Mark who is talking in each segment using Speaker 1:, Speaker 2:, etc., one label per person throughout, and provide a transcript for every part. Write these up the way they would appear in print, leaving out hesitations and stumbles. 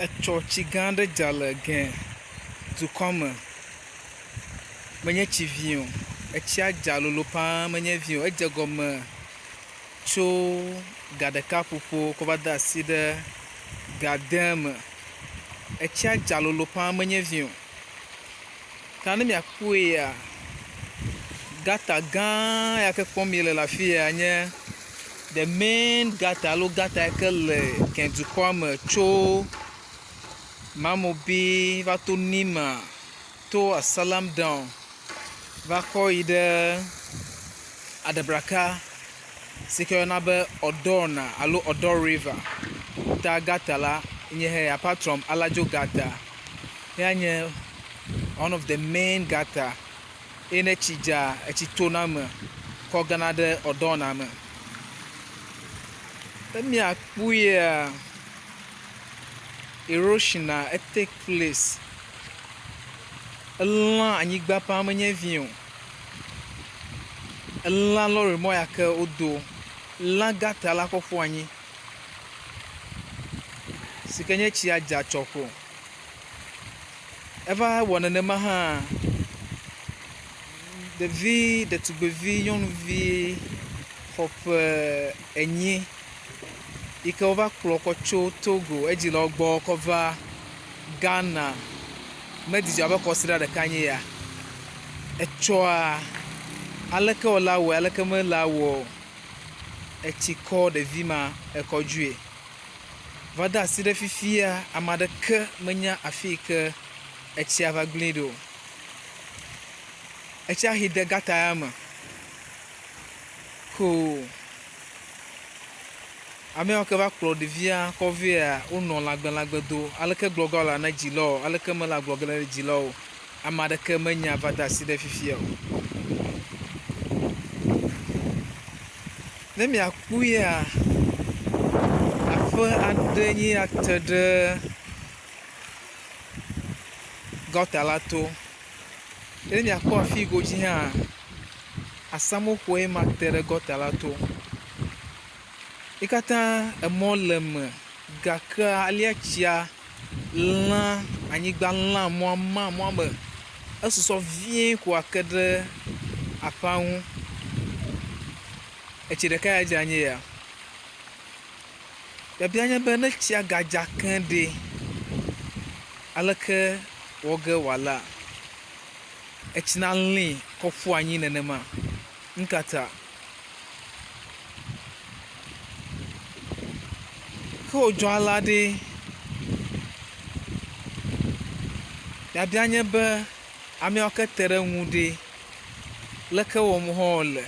Speaker 1: Etsɔ tsi gã aɖe dza le gɛ dukɔ me. Menye tsi vi o. Etsia dza lolo paa menye vi o. Edze egɔme tso ga ɖeka ƒoƒo kɔ va de asi ɖe ga ade me. Etsia dza lolo paa menye vi o. Ta ne miakpɔea, gɔta gã ya ke kpɔm miele le afi ya nye the main gɔta alo gɔta yi ke le gɛdukɔa me tso Mamobi va to Nima to Asalam down va kɔ yi ɖe Adabraka si ke woyɔna be Ɔdɔna alo Ɔdɔ riva. Ta gɔta la nye heya apart from Alajo gɔta ya nye one of the main gɔta eye ne tsi dza etsi tona eme kɔ gena ɖe Ɔdɔna me. Ne miakpɔea erosion a etake place. Elã anyigba paa menye vi o. Elã lɔrimɔ ya ke wodo. Lã gɔta la kɔ ƒu anyi si ke nye tsia dza tsɔ ko. Eva wɔ nenema hã ɖevi ɖetugbivi nyɔnuvi xɔ ƒe enyi yi ke wova kplɔ kɔ tso Togo edzilawo gbɔ kɔ va Ghana medidi abe kɔsiɖa ɖeka enye ya. Etsɔa aleke wòle awɔe aleke mele awɔ o etsi kɔ ɖevi ma ekɔ dzoe. Va de asi ɖe fifia, ame aɖeke menya afi yi ke etsia va gblẽ ɖo o. Etsia xi de gɔta ya me ko ame yawo ke va kplɔ ɖevia kɔ vɛa wonɔ lãgbelãgbe do. Aleke gblɔ ge woala ne dzilawo, aleke mele agblɔ ge na dzilawo o. Ame aɖeke menya va de asi ɖe fifia o. Ne miakpɔea, aƒe aɖe nye ya te ɖe gɔta la to. Ne miakpɔ afi godzi hã, asamoxɔe ma te ɖe gɔta la to. Yi katã emɔ le eme gake alea tsia lã anyigba lã mɔa ma mɔa me. Esusɔ vie ko ake ɖe aƒea ŋu. Etsi ɖeka ya dza nye ya. Biabia nye be ne tsia gadza ke ɖe, aleke wɔ ge wòala? Etsi nalĩ kɔ ƒu anyi nenema? Nu ka ta? Ke wòdzɔ alea ɖe, biabia nye be ameawo ke te ɖe eŋu ɖe, leke wɔm hã wole?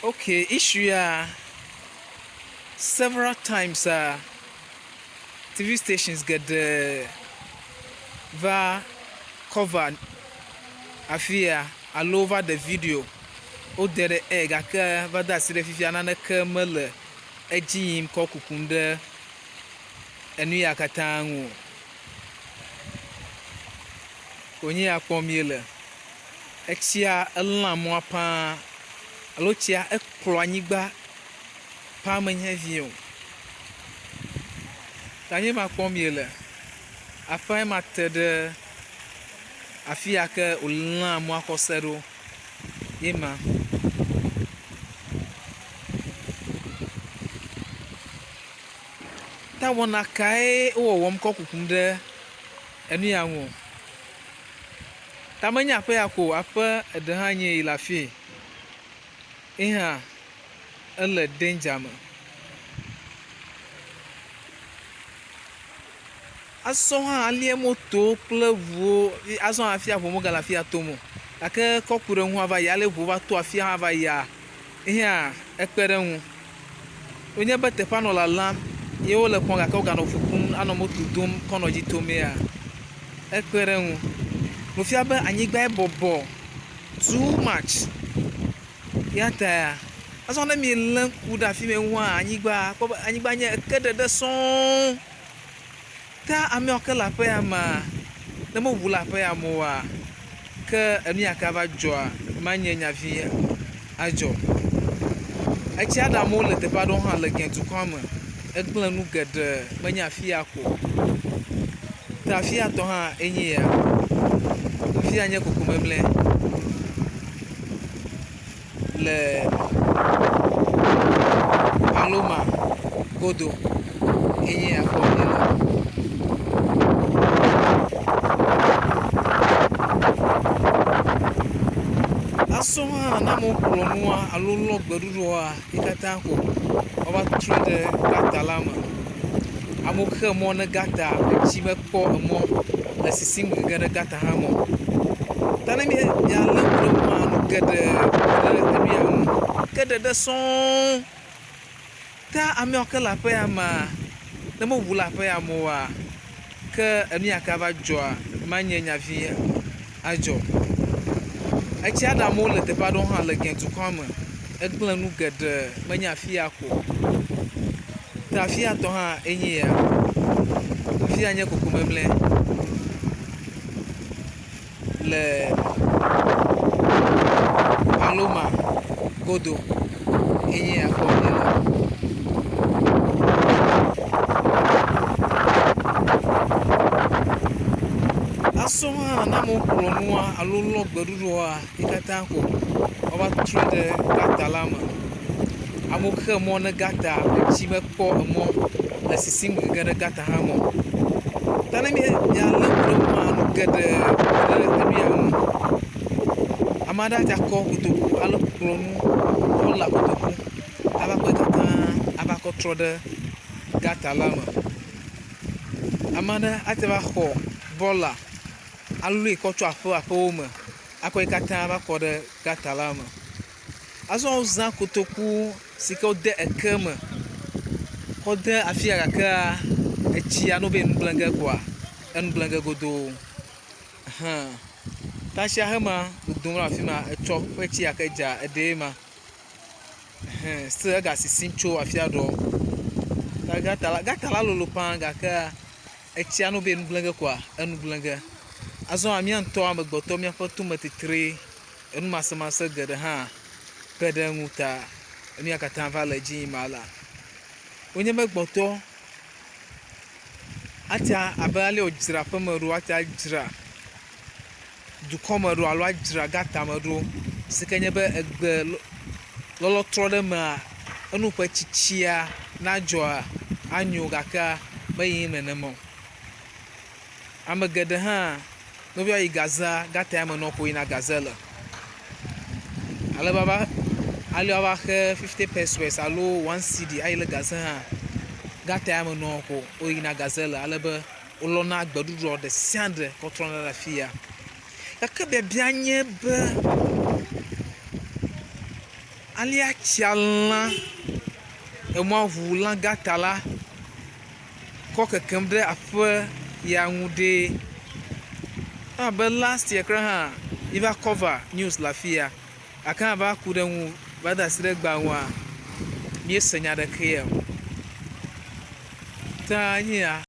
Speaker 1: Ok, issue ya several times a TV stations geɖe va cover afi ya alo va ɖe video wode ɖe air gake va de asi ɖe fifia naneke mele edzi yim kɔ kukum ɖe enu ya katã ŋu o. Wònye ya kpɔm míele. Etsia elã mɔa paa alo tsia eklɔ anyigba paa menye vi o. Ta nye ma kpɔm míele. Aƒea ma te ɖe afi ya ke wòlã mɔa kɔ se ɖo ye ma. Ta wɔna kae wowɔwɔm kɔ kukum ɖe enu ya ŋu? Ta menye aƒe ya ko o, aƒe eɖe hã nye yi le afii. Ye hã ele danger me. Azɔ hã alia motowo kple ŋuwo azɔ hã hafi ŋuwo megale afi ya tom o gake kɔ ku ɖe ŋu va yi ale ŋuwo va to afia hã va yia eya ekpe ɖe eŋu. Wonye be teƒea nɔ lalam ye wole kpɔm gake woganɔ ŋu kum anɔ moto dom kɔ nɔ edzi tom ya ekpe ɖe eŋu. Wòfia be anyigbae bɔbɔ too much eya ta azɔ ne mielé ŋku ɖe afi mɛ ŋua anyigba akpɔ be anyigba nye eke ɖeɖe sɔŋ. Ke ameawo ke le aƒe ya mea, ne meʋu le aƒe ya me oa, ke enu ya ke ava dzɔa, manye nya vi adzɔ o. Etsia ɖe amewo le teƒe aɖewo hã le gɛ dukɔa me. Egblẽ nu geɖe menye afi ya ko o. Ta afi ya tɔ hã enye ya. Afi ya nye kokomlemle le Aloma godo enye ya kpɔm míele. Azɔ hã ne amewo kplɔ nua alo lɔ gbeɖuɖɔa yi katã ko woava trɔe ɖe gɔta la me. Amewo xe mɔ ne gɔta etsi mekpɔ emɔ le sisim gege ɖe gɔta hã me o. Ta ne míalé ŋku ɖe eŋua nu geɖe ku ɖe enu ya ŋu. Ke ɖeɖe sɔŋ. Ta ameawo ke le aƒe ya mea, ne meŋu le aƒe ya me oa, ke enu ya ke ava dzɔa, manye nya vi adzɔ o. Etsia ɖe amewo le teƒe aɖewo hã le gɛ dukɔa me. Egblẽ nu geɖe menye afi ya ko o. Ta afi ya tɔ hã enye ya. Afi ya nye kokomlemle le Aloma godo enye ya kpɔm míele. Azɔ hã ne amewo kplɔ nua alo lɔ gbeɖuɖɔa yi katã ko woava trɔe ɖe gɔta la me. Amewo xe mɔ ne gɔta etsi mekpɔ emɔ le sisim gege ɖe gɔta hã me o. Ta ne míalé ŋku ɖe eŋua nu geɖe ku ɖe enu ya ŋu. Ame aɖe ate akɔ kotoku alo kplɔ nu bɔla kotoku ava kɔe katã ava kɔ trɔ ɖe gɔta la me. Ame aɖe ate va xɔ bɔla alɔe kɔ tso aƒe aƒewo me akɔe katã va kɔ ɖe gɔta la me. Azɔ wozã kotoku si ke wode eke me kɔ de afi ya gakea etsia ne wobe nu gblẽ ge koa, enu gblẽ ge godoo. Hẽ tasia hema dodom le afi ma etsɔ ƒe tsi ya ke dza eɖee ma. Hẽ still ega sisim tso afia ɖewo. Ta gɔta la, gɔta la lolo paa gakea etsia ne wobe nu gblẽ ge koa enu gblẽ ge. Azɔ mía ŋutɔ amegbetɔ míaƒe tometitri Enumasemase geɖe hã kpe ɖe eŋu ta enu ya katã va le edzi yim alea. Wonye be gbɔtɔ atia abe ale wodzra aƒeme ɖo ate adzra dukɔme ɖo alo adzra gata me ɖo si ke nye be egbe lɔlɔ trɔ ɖe emea, enu ƒe tsitsia nadzɔa anyo gakea meyi nenema o. Ame geɖe hã ne wova yi gazea, gata ya me nɔ ko yina gaze le. Ale be woava ale woava xe fifti pesewas alo one cedi ayi ɖe gaze hã, gata ya me nɔ ko woyina gaze le ale be wolɔna gbeɖuɖɔ ɖe sia ɖe kɔ trɔna ɖe afi ya. Gake biabia nye be alea tsia lã emɔa ŋu lã gata la kɔ kekem ɖe aƒe ya ŋu ɖee. Ewɔ abe last year kura hã míva cover news le afi ya gake hã va ku ɖe eŋu va da asi ɖe egbea ŋua, míese nya ɖeke ya o. Ta nye ya.